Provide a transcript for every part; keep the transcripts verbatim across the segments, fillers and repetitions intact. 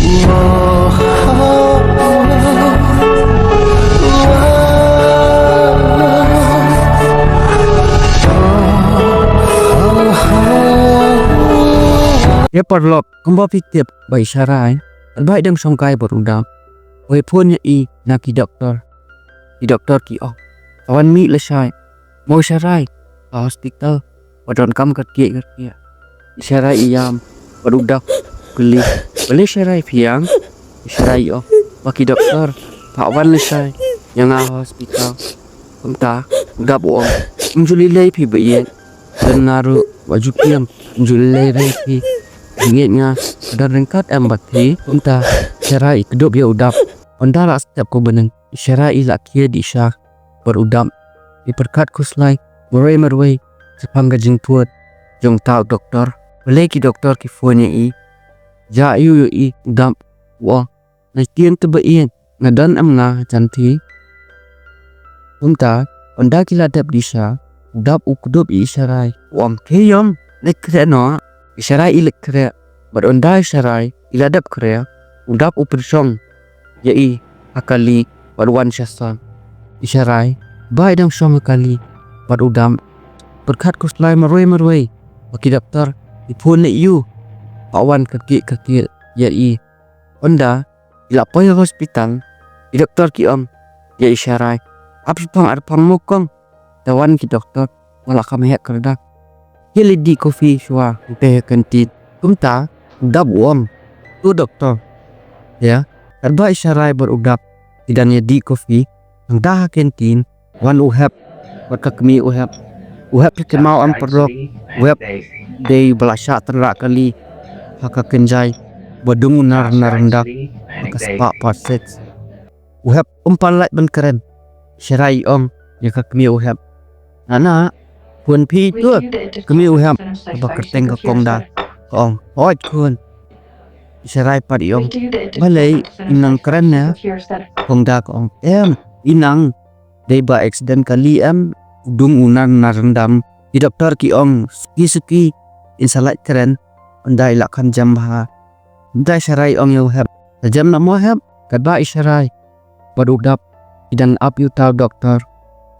Ïa paralok, kumba phi tip ba i Sharai, katba i dang shongkai bad u Dap, u phone ïa i na ki doktor. Ki doktor ki ong, sa wan mih lashai, mo Sharai, ha hospital, ba donkam kyrkieh kyrkieh. I Sharai i ïam bad u Dap u kylli, balei Sharai phi ïam? I Sharai i ong, ba ki doktor phah wan lashai ïa nga ha hospital. Kumta u Dap u ong, ym ju lei lei phi ba ïeit. Don nga ruh wat ju phi ïam, ym ju lei lei phi. Jingïeit nga ka don ryngkat em bad phi. Kumta i Sharai i kdup ïa u Dap. Ynda la step khublei, i Sharai i la khie dih sha bad u Dap. I pyrkhat khuslai marwei marwei shaphang ka jingphone jong uta u doktor. Balei ki doktor ki phone ïa i? Ïa u ïa i u Dap u ong, nga ktien te ba ïeit, nga don em nga ha jan phi? Kumta ynda ki la dep dih sha, u Dap u kdup ïa i Sharai u ong, khie ïam, leit khreh noh. I Sharai i leit khreh, bad ynda i Sharai i la dep khreh, u Dap u pynshong ïa i ha kali bad u wan sha sor. I Sharai ba i dang shong ha kali bad u Dap, pyrkhat khuslai marwei marwei ba ki doktor ki phone ïa u, phah wan kyrkieh kyrkieh ïa i. Ynda i la poi ha hospital, ki doktor ki ong ïa i Sharai, ap shipang arpang mo kong, te wan ki doktor, wat la kham heh kyrdan. Khie leit dih coffee shuwa hangtei ha canteen. Kumta u Dap u ong, to doktor, ïa, katba i Sharai bad u Dap ki dang ïa dih coffee hangta ha canteen, wan u Hep bad ka kmie u Hep. U Hep ka kynmaw em paralok, u Hep dei ba la shah tynrah kali ha ka kynjai ba dung u nar nar ryndang ha ka spah part six. U Hep um pat lait ban kren. I Sharai i ong ïa ka kmie u Hep, nana, khun phi to. Kmie u Hep kaba kyrteng ka Kongda ka ong, hooid khun. I Sharai pat i ong, balei, im nang kren ne? Kongda ka ong, em, i nang, dei ba accident kali em, u dung u nar nar ryndang. Ki doktor ki ong, suki suki, in sa lait kren. Ynda i la kham jam bha, ynda i Sharai i ong ïa u Hep, sa jem noh mo Hep. Katba i Sharai bad u Dap ki dang ap ïa uta u doktor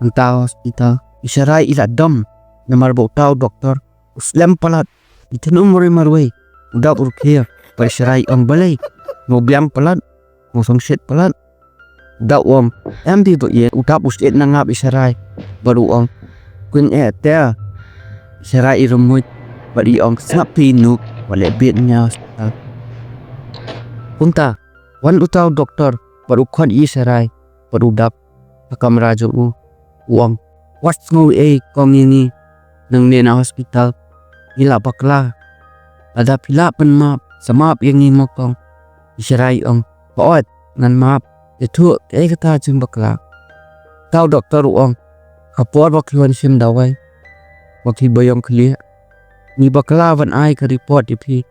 hangta ha hospital, i Sharai i la dom, namar ba uta u doktor u slem palat. I thin um marwei marwei. U Dap u rkhie bad i Sharai i ong, balei, mo biang palat, mo sngewsih palat? U Dap u ong, em phi ba ïeit? U Dap u shait na ngap i Sharai bad u ong, kwin eh te. I Sharai i rymmuid bad i ong, sngap phi noh, wat leh bieit ïa nga ha hospital. Kumta wan uta u doktor bad u khot ïa i Sharai bad u Dap ha kamra jong u. U ong, wat sngew ei kong ïa ngi, nangne na hospital ngi la bakla. Lada phi lah ban map, sa map ïa ngi mo kong. I Sharai i ong, hooid, ngan map. Ïathuh kaei kata jingbakla? Uta u doktor u ong, ha por ba phi wan shim dawai, ba phi ba ïong khlieh, ngi bakla ban ai ka report ïa phi.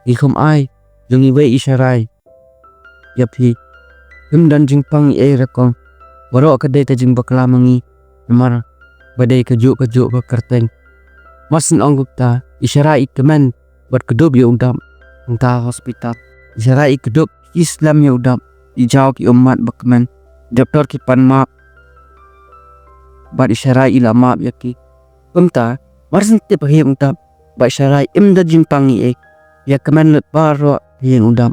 Ngi kham ai jong iwei i Sharai ïa phi. Phim don jingpang ei ei re kong. Baroh ka dei ka jingbakla ma ngi, namar ba dei kajuh kajuh ka kyrteng. Mar syn ong kumta, i Sharai i kmen bad kdup ïa u Dap hangta ha hospital. I Sharai i kdup, i slem ïa u Dap, i jaw ki ummat ba kmen. Doktor ki pan map bad i Sharai i la map ïa ki. Kumta mar syn tip ha ïing u Dap ba i Sharai im don jingpang ei ei, ïa kmen lut baroh ha ïing u Dap.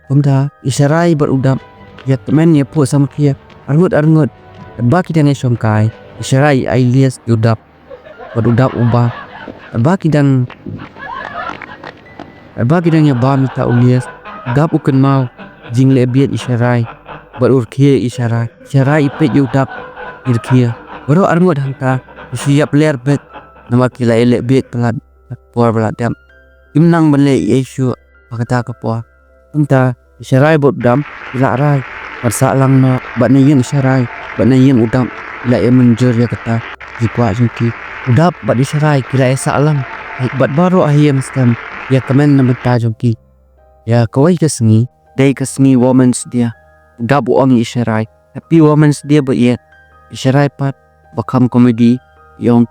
Kumta i Sharai bad u Dap ïa kmen ïa phuh samrkhie arngut arngut. Katba ki dang ïa shongkai, i Sharai i ai lies ïa u Dap bad u Dap u bam. Katba ki dang, katba ki dang ïa bam ïa uta u lies, u Dap u kynmaw jingleh bieit i Sharai bad u rkhie i Sharai. I Sharai i peit ïa u Dap, i rkhie. Baroh arngut hangta ki shu ïap ler beit namar ki la ïaleh bieit palat ha ka por ba la dep. Kim nang ban leh ei ei shuh ha kata ka por. Kumta i Sharai bad u Dap ki la rai ban sah lang noh bad na ïing i Sharai bad na ïing u Dap, ki la ïa mynjur ïa kata jingkwah jong ki. U Dap bad i Sharai ki la ïa sah lang bad baroh ha ïing stem ïa kmen na bynta jong ki. Ïa kawei ka sngi dei ka sngi Women's Day. U Dap u ong ïa i Sharai, Happy Women's Day ba ïeit. I Sharai pat ba kham comedy i ong,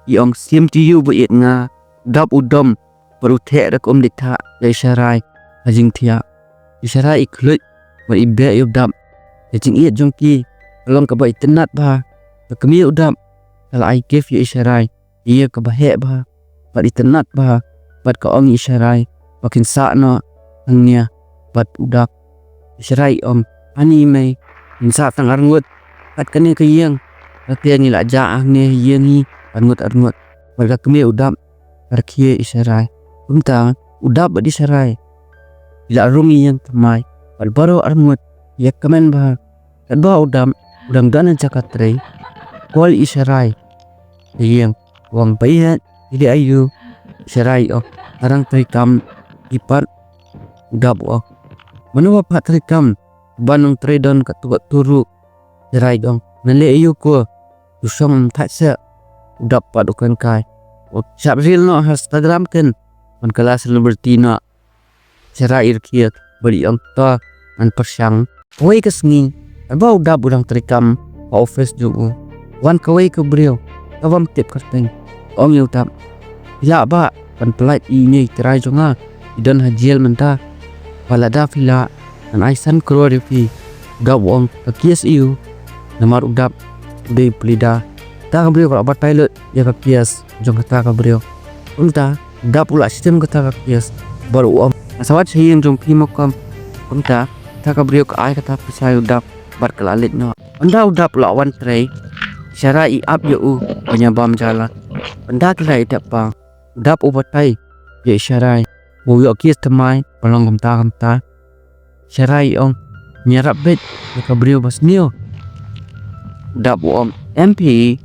i ong, same to you ba ïeit nga. U Dap u dom bad u theh da ka um dei thah ïa i Sharai ha jingthiah. I Sharai i khluit bad i beh ïa u Dap. Ka jingïeit jong ki ka long kaba itynnad bha. Ka kmie u Dap ka la ai gift ïa i Sharai, ïa kaba heh bha. Bad itynnad bha. Bad ka ong ïa i Sharai ba kin sah noh hangne bad u Dap. I Sharai i ong, ani mei, ngin sah tang arngut. Kat kane ka ïing, ka tiang ngi la jah hangne ïa ngi arngut arngut. Bad ka kmie u Dap ka rkhie i Sharai. Kumta u Dap bad i Sharai ki la rung ïing thymmai bad baroh arngut ïa kmen bha. Katba u Dap u dang don ha jaka trei, call i Sharai. Ka ïing, u ong, ba ïeit, i dei aïu? I Sharai i ong, nga dang trei kam. I pat u Dap u ong, mano ba phah trei kam? Ban nang trei don katto katto ruh. I Sharai i ong, ngan leh aïu ko? U shong ym thait seh. U Dap pat u kren kai, u shap reel noh ha Instagram ken ban kylla celebrity noh. I Sharai i rkhie bad i ong, to ngan pyrshang. Kawei ka sngi, katba u Dap u dang trei kam ha office jong u, wan kawei ka briew kabym tip kyrteng. Ong ïa u Dap, phi lah bah ban pyllait ïa ine i trai jong nga, i don ha jail mynta. Ba lada phi lah, ngan ai san klur ïa phi. U Dap u ong, ka case aïu? Namar u Dap u dei u pleader. Kata ka briew ka la batai lut ïa ka case jong kata ka briew. Kumta u Dap u la shim kata ka case bad u ong, nga sa wan sha ïing jong phi mo kong. Kumta kata ka briew ka ai kata pisa ïa u Dap bad ka la leit noh. Ynda u Dap u la wan trei, i Sharai i ap ïa u ban ïa bam jala. Ynda ki la ïa dep bam, u Dap u batai ïa i Sharai ba u ïoh case thymmai ba long kumta kumta. I Sharai i ong, ngi ïarap beit ïa ka briew ba sniew. U Dap u ong, em phi,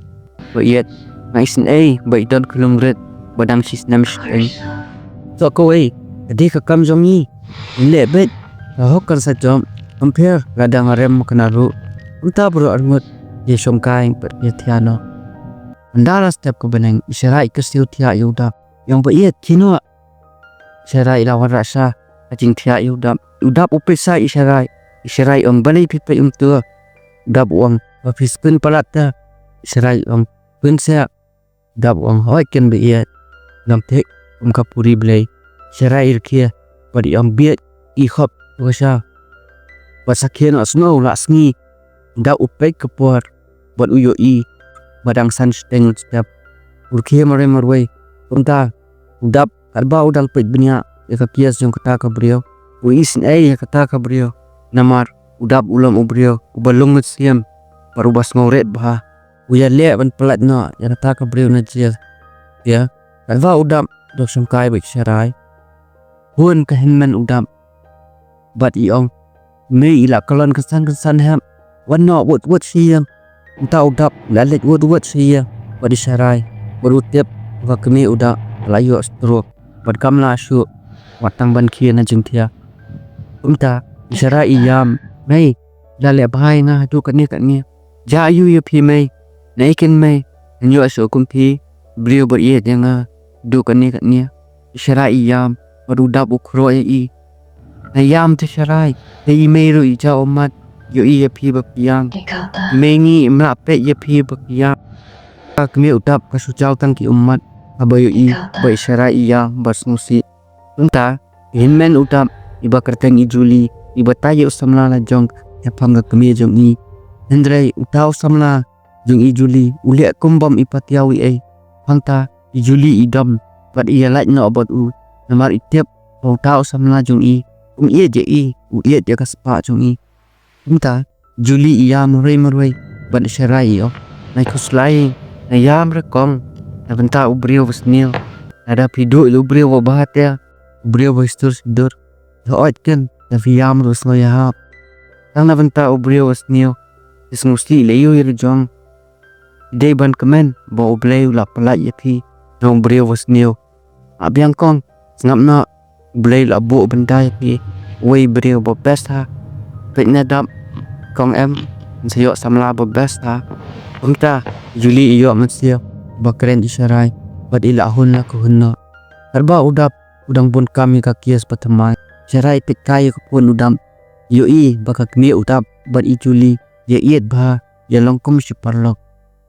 ba ïeit, nga isynei ba i don ka longrit ba dang shisnem shiteng. Soh kawei, ka dei ka kam jong ngi. Ngin leh beit, ka hok kan sa jop. Ym pher lada nga rem makna ruh. Kumta baroh arngut ki ïa shongkai bad ki ïa thiah noh. Ynda la step ka bneng, i Sharai i kyrsiew thiah ïa u Dap, i ong, ba ïeit, khie noh. I Sharai i la wanrah sha ka jingthiah ïa u Dap. U Dap u peit sha i Sharai. I Sharai i ong, balei phi peit kumta? U Dap u ong, ba phi spin palat te. I Sharai i ong, spin seh. U Dap u ong, hooid ken ba ïeit. Ngam thik kum ka puri Blei. I Sharai i rkhie bad i ong, bieit, i khop, to ka sha. Bad sa khie noh sngew la sngi. U Dap u peit ka por bad u ïohi ba dang san shiteng step. U rkhie marwei marwei. Kumta u Dap katba u dang peit bniah ïa ka case jong kata ka briew, u isynei ïa kata ka briew. Namar u Dap u long u briew uba long mynsiem bad uba sngewrit bha. U ïaleh ban pyllait noh ïa kata ka briew na jail. Ïa, katba u Dap u dang shongkai bad i Sharai, hun ka hynmen u Dap bad i ong, mei, i la kyllon kynsan kynsan hep. Wan noh wut wut sha ïing. Kumta u Dap u la leit wut wut sha ïing bad i Sharai bad u tip ba ka kmie u Dap ka la ïoh stroke bad kam lah shuh wat tang ban khie na jingthiah. Kumta i Sharai i ïam, mei, la leh bha ïa nga haduh katne katne. Jia aiu ïa phi mei? Naei ken mei, ngan ïoh shuh kum phi, briew ba ïeit ïa nga haduh katne katne. I Sharai i ïam bad u Dap u khroh ïa i. Nga ïam te Sharai, te i mei ruh i jaw ummat, ïohi ïa phi ba phi ïam. I mei ngi im lah peit ïa phi ba phi ïam. Ka kmie u Dap ka shu jaw tang ki ummat haba ïohi ba i Sharai i ïam bad sngewsih. Kumta i hynmen u Dap, iba kyrteng i Julie, i batai ïa u samla la jong shaphang ka kmie jong i. Hynrei uta u samla jong i Julie u leh kum bym i patiaw ei ei. Hangta i Julie i dom bad i ïalait noh bad u, namar i tip ba uta u samla jong i um ïeit ïa i, u ïeit ïa ka spah jong i. Kumta Julie i ïam marwei marwei bad i Sharai i ong, nai khuslai, nai ïam re kong, na bynta u briew ba sniew. Lada phi duh ïa u briew ba bha te, u briew ba shistur shisdur, hooid ken, da phi ïam ruh sngewsih hap. Tang na bynta u briew ba sniew, phi sngewsih leh ïa u ïa la jong. Dei ban kmen ba U Blei u la pyllait ïa phi na u briew ba sniew. Ah biang kong, sngap noh, U Blei u la buh bynta ïa phi uwei u briew ba best ha. Peit na Dap, kong em, yn sa ïoh samla ba best ha. Kumta Julie i ïoh mynsiem ba kren i Sharai bad i la hun la ka hun noh. Katba u Dap u dang bun kam ïa ka case ba thymmai, Sharai i peit kai ïa ka phone u Dap. Ïohi ba ka kmie u Dap bad i Julie ïa ïeit bha, ïa long kum shi paralok.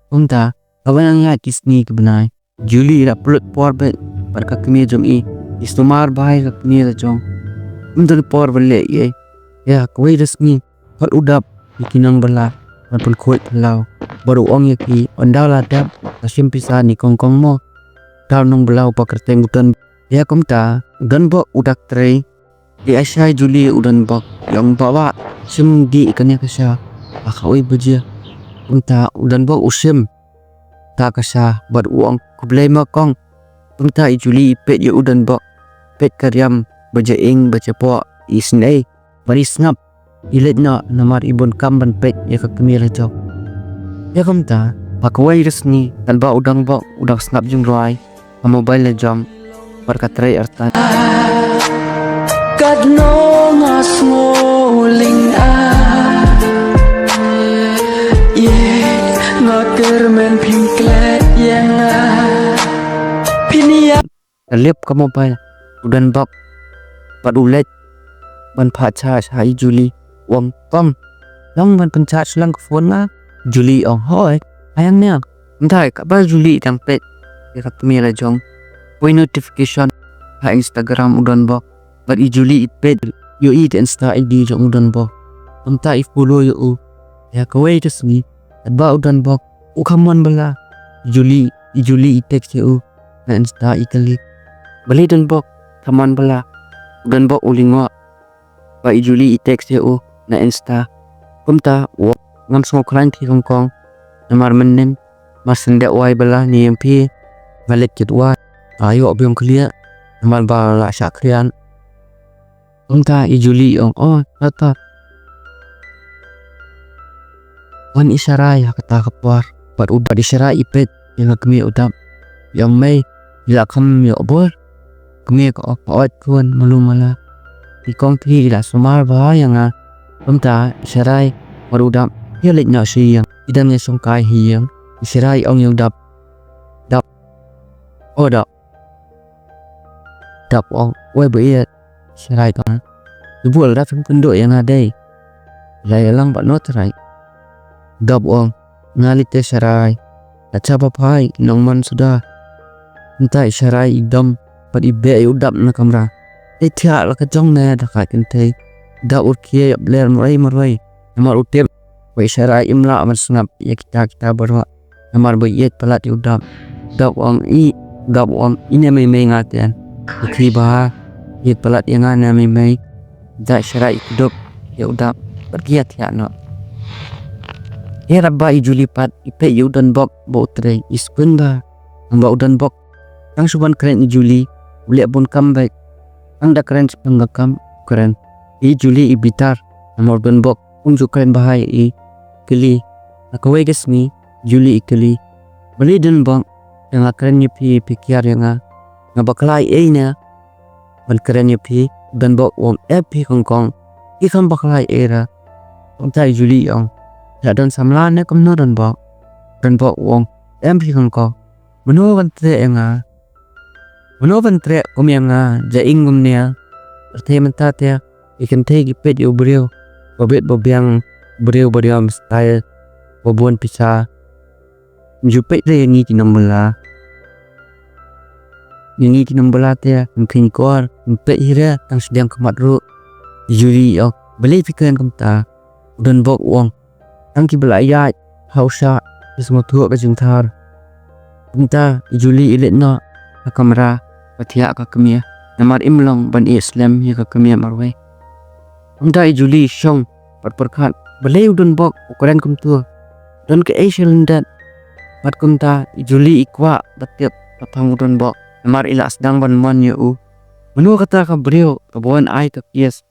Kumta haba nang ïaid ki sngi ki bnai, Julie i la pynlut por beit bad ka kmie jong i, i sumar bha ïa ka kmie la jong. Ym don por ban leh ei ei, Ïa kawei ka sngi pat u dap ïa ki nongbylla ban pynkhuid phyllaw. Bad u ong ïa ki, ynda la dep la shim pisa ne kong kong mo. Te u nongbylla u ba kyrteng u Don. Ïa kumta u Donbok u da trei. Ïa ai sha i Juli u Donbok, ïa ong, "Bah, bah, shim dih kane ka sha ha kawei baje." Kumta u Donbok u shim ta ka sha bad u ong, "Khublei mo kong." Kumta i Juli i peit ïa u Donbok, peit ka riam ba jaing ba japoh, i sngew bad i sngap, i leit noh namar i bun kam ban peit ïa ka kmie la jong. Ïa kumta ha kawei ka sngi, katba u Donbok u dang sngap jingrwai ha mobile la jong, bad ka trei artat. Katno nga sngew ling ah. Ye, nga kyrmen phin klet ïa nga. Phin ïa. Ka lip ka mobile u Donbok bad u leit ban phah charge ha i Juli. U ong, "Kong, long ban pynchah shulang ka phone nga." Juli i ong, "Hooid, ai ïa nga." Mynta katba i Juli i dang peit ïa ka kmie la jong, poi notification ha Instagram u Donbok. Bad i Juli i peit, ïohi ïa ka Insta I D jong u Donbok. Mynta i follow ïa u. Ïa kawei ka sngi, katba u Donbok u kham mon bylla, i Juli, i Juli i text ïa u na Insta, i kylli, "Balei Donbok kham mon bylla?" U Donbok u lyngngoh. Ba i Juli i text ïa u na Insta. Kumta u ong, "Ngam sngewkhlaiñ phi kong kong. Namar mynnin mar shen dep wai bylla ne ïa phi, nga leit kit wai. Nga ïoh biang khlieh namar ba la shah khriat." Kumta i Juli i ong, "Oh, tata." Wan i Sharai ha kata ka por bad u dap, i Sharai i peit ïa ka kmie u dap. I ong, "Mei, i la kham ïoh bor?" Kmie ka ong, "Hooid khun, malu mala. I kong phi i la sumar bha ïa nga." Kumta i Sharai bad u dap ïa leit noh sha ïing. I dang ïa shongkai ha ïing. I Sharai i ong ïa u dap, "Dap, oh dap." Dap u ong, "Wei ba ïeit." Sharai ka ong, "Ibu la dap pynduh ïa nga dei. La ïalang bad no trai?" Dap u ong, "Nga lei te Sharai. La cha ba phai nong man suda." Mynta i Sharai i dom bad i beh ïa u dap na kamra. Te thiah la ka jong ne da ka kynthei. Dap u rkhie ïa bler marwei marwei. Namar u tip ba i Sharai im lah ban sngap ïa kita kita baroh. Namar ba ïeit palat ïa u dap. Dap u ong i, dap u ong i ne mei mei nga te. Ki ba ïeit palat ïa nga ne mei mei. Da i Sharai i kdup ïa u dap bad ki ïa thiah noh. Ïa rap ba i Juli pat i peit ïa u Donbok ba u trei, i sngewbha. Namar u Donbok tang shu ban kren i Juli, u leh bun kam bad tang da kren shu ban ka kam u kren. I Juli i bitar namar u Donbok um ju kren bha ïa i. Kylli, ha kawei ka sngi Juli i kylli, "Balei Donbok, ïa nga kren ïa phi, phi kiar ïa nga? Nga bakla ei ne ban kren ïa phi?" Donbok u ong, "Em phi kong kong, phi kham bakla ei ra." Kumta i Juli i ong, "Ïa don samla ne kumno Donbok?" Donbok u ong, "Em phi kong kong, mano ban treh ïa nga? Mano ban treh kum ïa nga, jaing kumne? Pyrthei mynta te ki kynthei ki peit ïa u briew ba bit ba biang, briew ba riam style, ba bun pisa. Ju peit re ïa ngi ki nongbylla. Ïa ngi ki nongbylla te ym kheiñ kor, ym peit hi re tang shiliang khmat ruh." I Juli i ong, "Balei phi kren kumta?" U Donbok u ong, "Tang ki ba la ïaid ha u shah ki sngewthuh ka jingthar." Kumta i Juli i leit noh ha kamra ba thiah ka kmie. Namar im long ban ïeh slem ïa ka kmie marwei. Kumta i Juli i shong bad pyrkhat, "Balei u Donbok u kren kumta? Don kaei sha lyndet?" Bad kumta i Juli i kwah ba tip shaphang u Donbok. Namar i la sdang ban mon ïa u. Mano kata ka briew kaba wan ai ka kiss?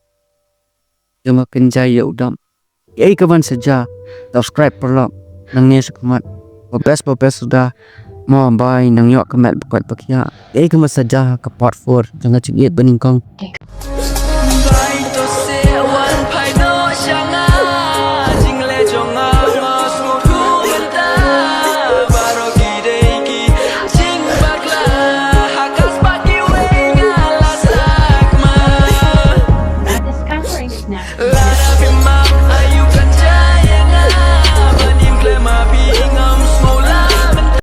Jong ka kynjai ïa u dap. Kaei kaban sa jia? Subscribe paralok. Nangne shakhmat. Ba best ba best suda. Mo bye, nang ïoh ka met ba koit ba khiah. Kaei kaban sa jia ha ka part four jong ka jingïeit ba nyngkong.